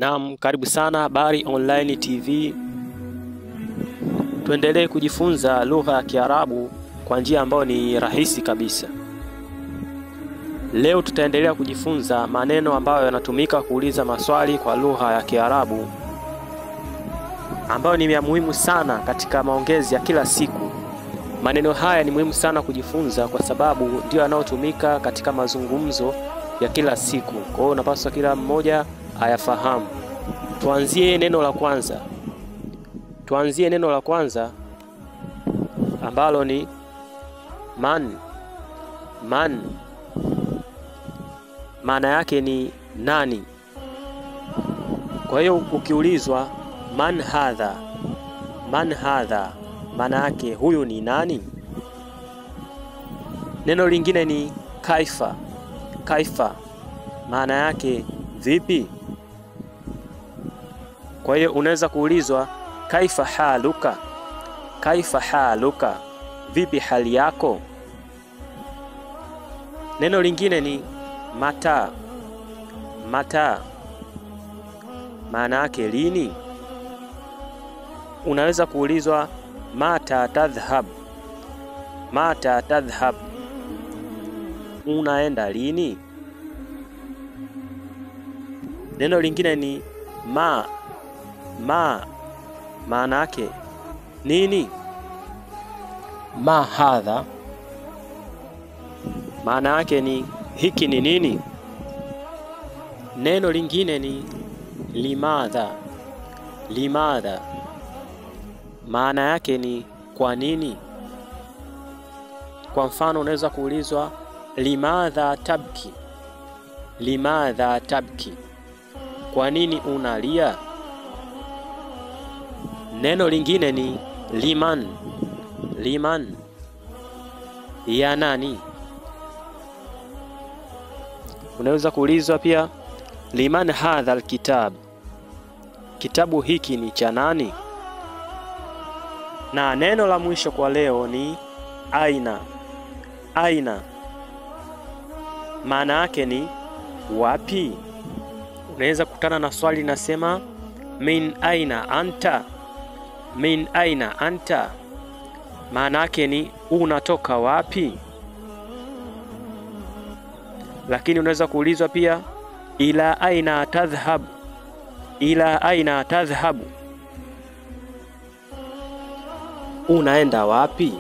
Naam, karibu sana Habari Online TV. Tuendelee kujifunza lugha ya Kiarabu kwa njia ambayo ni rahisi kabisa. Leo tutaendelea kujifunza maneno ambayo yanatumika kuuliza maswali kwa lugha ya Kiarabu, ambayo ni ya muhimu sana katika maongezi ya kila siku. Maneno haya ni muhimu sana kujifunza kwa sababu ndio yanayotumika katika mazungumzo ya kila siku. Kwa hiyo unapaswa kila mmoja ayafahamu. Tuanzie neno la kwanza. Tuanzie neno la kwanza ambalo ni man. Man maana yake ni nani. Kwa hiyo ukiulizwa man hadha, man hadha, maana yake huyu ni nani. Neno lingine ni kaifa. Kaifa maana yake vipi. Kwa hiyo unaweza kuulizwa kaifa haluka, kaifa haluka, vipi hali yako. Neno lingine ni mata. Mata maana yake lini. Unaweza kuulizwa mata tadhhab, mata tadhhab, unaenda lini. Neno lingine ni ma. Ma maana yake nini. Ma hadha maana yake ni hiki ni nini. Neno lingine ni limadha. Limadha maana yake ni kwa nini. Kwa mfano unaweza kuulizwa limadha tabki, limadha tabki, kwa nini unalia. Neno lingine ni liman. Liman ya nani. Unaweza kuulizwa pia liman hadha alkitab, kitabu hiki ni cha nani. Na neno la mwisho kwa leo ni aina. Aina maana yake ni wapi. Unaweza kukutana na swali linasema min aina anta, min aina anta, maana yake ni unatoka wapi. Lakini unaweza kuulizwa pia ila aina tadhhab, ila aina tadhhabu, unaenda wapi.